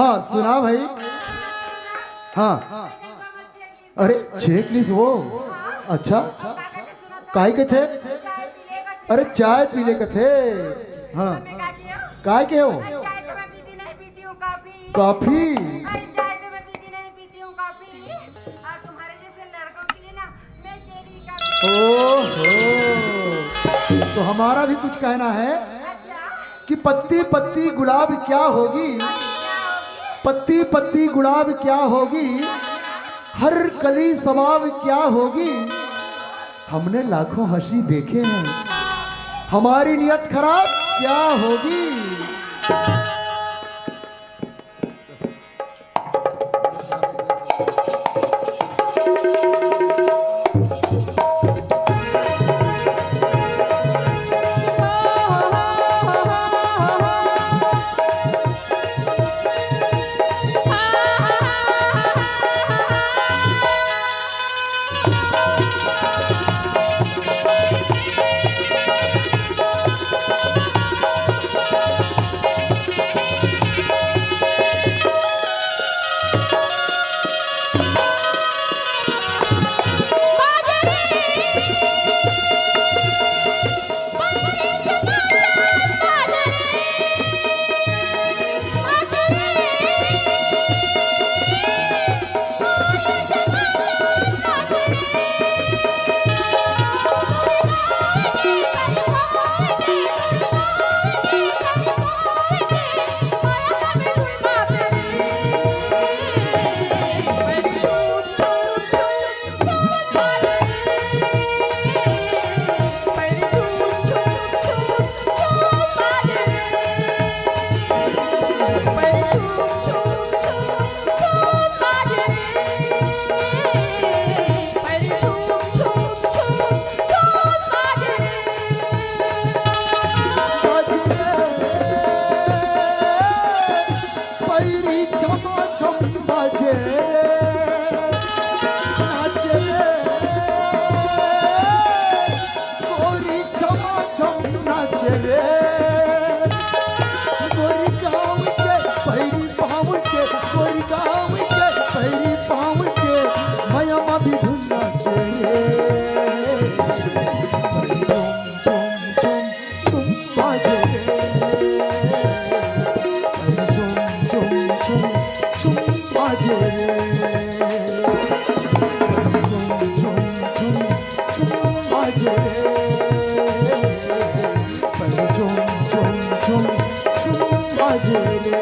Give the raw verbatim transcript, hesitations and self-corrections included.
हाँ, सुना भाई। हाँ। अरे, छेक लिस वो। अच्छा, काय कथे? अरे, चाय पी ले कथे। हाँ, काय के हो? कॉफी? ओहो, तो हमारा भी कुछ कहना है कि पत्ती पत्ती गुलाब क्या होगी, पत्ती पत्ती गुलाब क्या होगी, हर कली सबाब क्या होगी। हमने लाखों हंसी देखे हैं, हमारी नियत खराब क्या होगी। पैरी छमा छम बाजे रे, नाचे रे। गोरी छमा छम नाचे रे। गोरी गाँव के पैरी पाँव के, गोरी गाँव के पैरी पाँव के, मया मा भी धुन नाचे रे। झुम, झुम, झुम, झुम बाजे रे। अरे झुम, झुम, झुम, झुम बाजे रे। अरे झुम, झुम, झुम, झुम बाजे रे। अरे झुम, झुम, झुम, झुम बाजे रे।